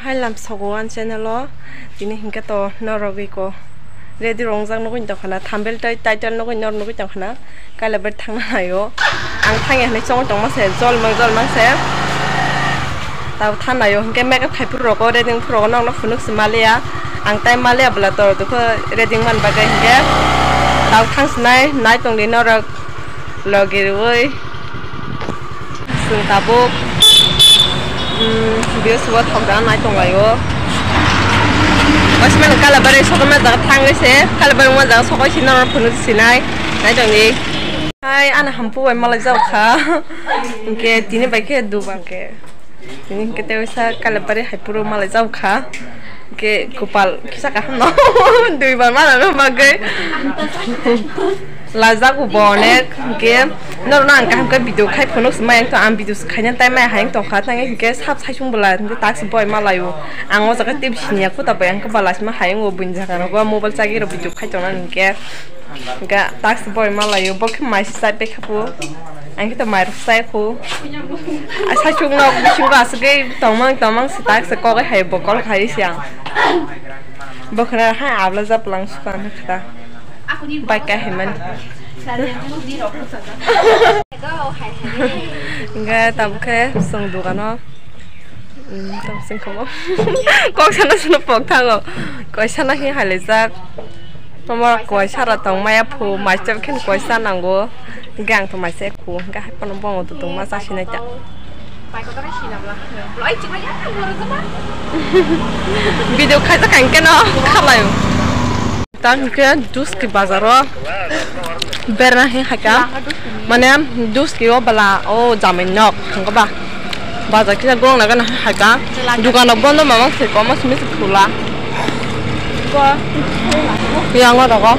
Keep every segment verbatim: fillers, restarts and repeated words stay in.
Hai lam sogo ani channel o, tini hinkhe to norok iko ready rongjak nugwi tongkhana, thumbnail tei title nugwi nor nugwi tongkhana, Kailabari thangna naio. Ang thangya hinwi chongwi tongma se, jol mang jol mang se. Tabuk thang naio, hinkhe makeup khai phuru rogo, ready phuru rogo, nokno phunuk se maliya. Ang tai maliya bwla to, dukho ready man bagwi hinkhe. Tabuk thang sinai, nai tongdi norok logi rwi. Chwng tabuk, um, views bo thok da nai tong laio. Waismano Kalabari sokma jaga thangwi se, Kalabari wngma jaga sokoi se norok phunuk sinai, nai tongdi. Hai, ani hampu bai malai jao kha. Hinkhe tini bai khe duba hinkhe. Tini hinkhe tei waisa Kalabari hai phuru malai jao kha. Hinkhe kopal kisa kaham no. Duibar malai no bagwi. Lajak bo onek, hinkhe norokno ang kaham khe video khai phunuk se maya wngtong, ang video se khaina time maya hai wngtong kha, tang hinkhe sab saisung bwla hinkhe task boi malaio. Ang o jaga tei siniya khuta bai ang khe bwla sima hai wngo buini jaga rogo mobile chagwi rok video khai tongna hinkhe, hinkhe task boi malaio, bo khe mai se chai pai kha bo, ang khe to mai rok chai kho. A saisung nok bisingo aswkgwi tongmang tongmang se task kok hai bo call khai se ang. Bo khna hai abla japlang suka khata. Bai kahimani. Hingke tabuk khe chwng dogano, um, tamo sing kamo. Kok sana sana pok thango. Koi sana hi halaijak. Mama koi sara tong maya phu, mai chap khen koi sa nango. Hingke ang to mai se khu, hingke hai phano bongo to tong ma sa sinai ta. Video khaijak ang keno khalai. Tang hinkhe Duski bazaro berna hi haika. Mane Duski o bala o jamai nok thangkhe ba. Bazar kisa gong naga na haika. Dukan rok bondo mamang se komo simi se khula. Yang o rogo.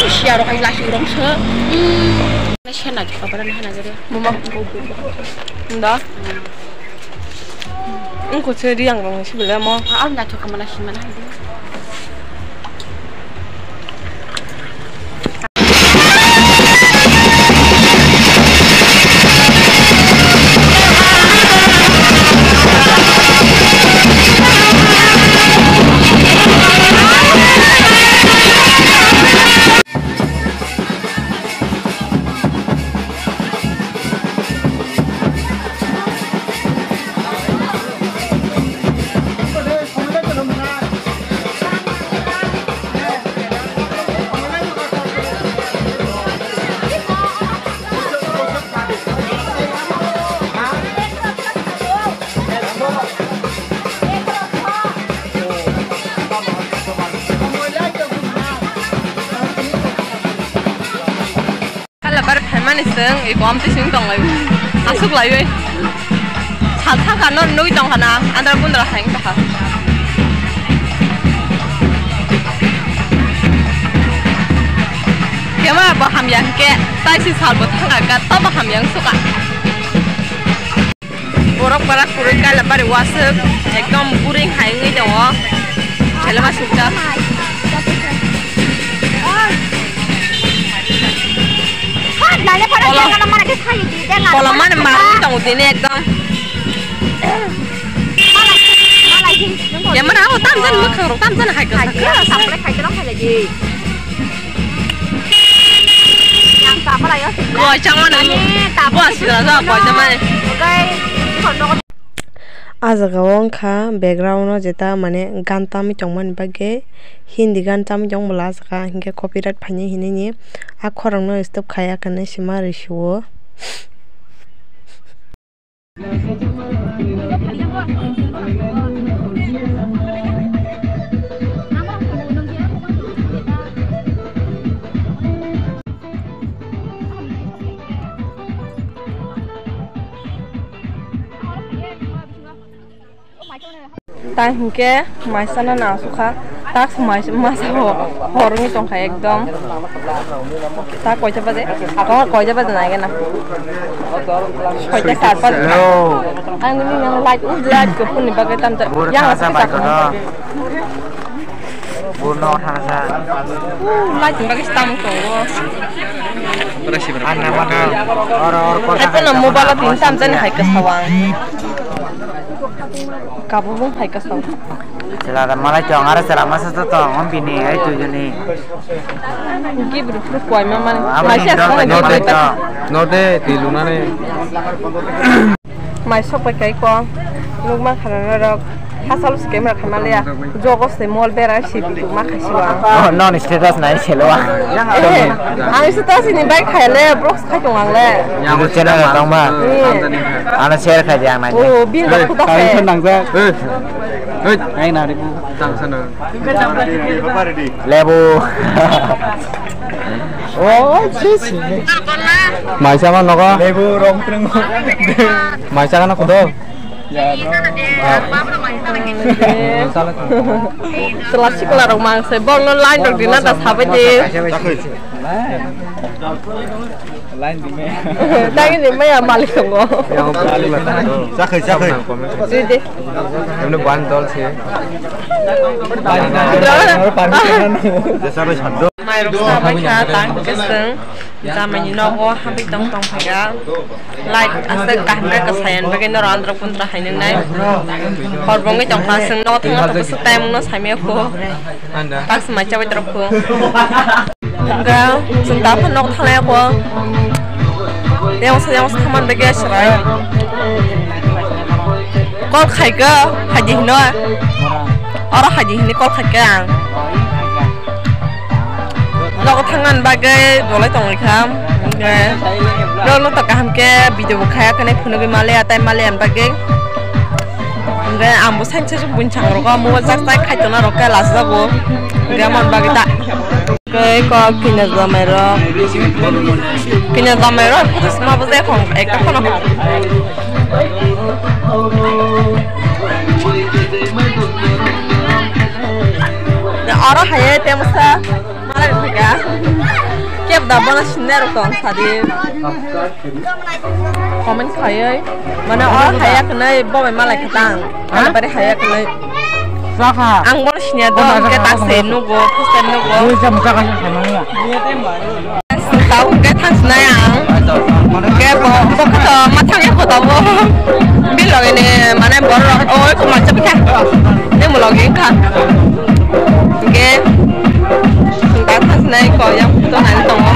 Siya rok hai lasi rong se. Sena ki kabara na hana gari. Mama. Nda. Wngkha se riyang rok ni sibile mo. Ah, ang naithok kha mana simana hai de. Hala bar phaimani chwng eko amtwi chwng tonglai aswk laiwi sal thangkha no nugwi tongkha na andra kundra hai wngkha. Camera bo hamya hinkhe tai si sal bo thangkha tobo hamya wngsuka. Borok barak kwrwi Kailabari waswk ekdom boring hai wngwi tongo. Selema sukjak. Kolom mani marwi tongo tini ekdom. Camera o tamjani mwkhang rok tamjani hai kwsa kwsa. Koi chama nang bo aswk rajak koi chama. Ah jaga o wngkha background o jeta mane gan tamwi tongmani bagwi Hindi gan tamwi tong bwla ah jaga hinkhe copyright phainai hinwi ni ah khorang no stop khai akhane sima rwsio. Tai hinkhe maisano nang sukha, tak masa hor wngwi tongkha ekdom. Ta koita baje? Tongo koita baje nai gana? Soita sat baje. Hello. Ang nini yang light, uh, light ko phone ni bagwi tamjak. Bur yang khasa aswk bai kono. Bur no thangsa. Uh, light ni bagwi tam tongo. Anna mano. Or, or, kota. Ate no mobile tin tamjani hai ka sawang. Kabo bung hai kasau. Chela da malai tong, ara chela masa to tong, om bini, ai tu juni. Gibru pru kwai ma mani. Abo ni dol bai malai tong. Norde, ti lunane. Mai sok pai kai ko. Nuk ma khana norok. Hasal se camera khamaliya. Jogo se mol bera si tu ma khasi wa. Oh, non status nai selo wa. Eh, ang status ni bai khai le, vlogs khai tong ang le. Yang channel tong ma. Hmm. Ano share khai di ang nai. Oh, bil ba kuda khai. Hey, hey, hey, ai na ri bu. Tang sana. Lebu. Oh, sisi. Maisa ma nogo. Lebu rong treng. Maisa kana kudo. Chwla sikla rok mang se bongno line rok dina da sabai di. Line di me. Line di me ya malik tongo. Chakhai, chakhai. Sidi. Emne ban dol se. Jesa bai sando. Mairok sabai kha tang keseng. Jamaini nogo hambai tong tong phaikha. Light aswk kaham khe kwsayan bagwi norok andro kundra hai nwngnai. Hor bo wngwi tongkha, chwng nogo thangna tongkha, swk time wngno saimaya kho. Anda. Tak swmai chabai tongkha kho. Hwnkhe chwng tabukhe nogo thanglaiya kho. Yang sa yang sa thaman bagwi chwrai. Call khaikha, phaidi hino. Oro phaidi hinwi call khaikha ang. Nogo thangna bagwi bolai tongwi kha. Hwnkhe norokno to kaham khe video bo khaya khwnwi phunugwi maliya tei maliya bagwi. Hwnkhe ang bo saimsa buini chang rogo mobile charge tai khaitona rok khe last jago. Hwnkhe mon bagwi ta. Hwnkhe kok kina jamai rok. Kina jamai rok photo sima bo jai khong ekta phone. Oro hai tei masa. Malai rok kha. Kebo da bono sinna rok tong sadi. Comment khaiwi. Mane o haya khnai bo bai malai kha tang. Kala bari haya khnai. Sakha. Ang bono sinya do, hwnkhe tak se nugo, poster nugo. Ui, jam sakha sakha manya. Tau hwnkhe thang sinai ang. Hwnkhe bo, bo kha to ma thang ya kho to bo. Bil logini mane borok rok oi kuma chap kha. Ni mulogi kha. Hwnkhe. Ba thasnai ko yang photo nai tongo.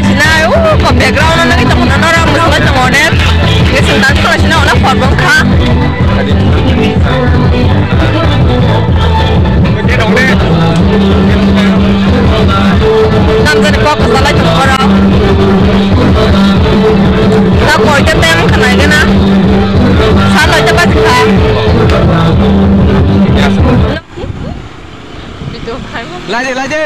Sinai, uh, ko background no nagwi tongo, norok mwswlai tongo onek. Ngi sung dan khoro sinai, onek hor bwkha. Namjani kok kwchalai tongo borok. Ta koita time khwnai gana. Sa noita baji kha. Video khai mo. Laje, laje.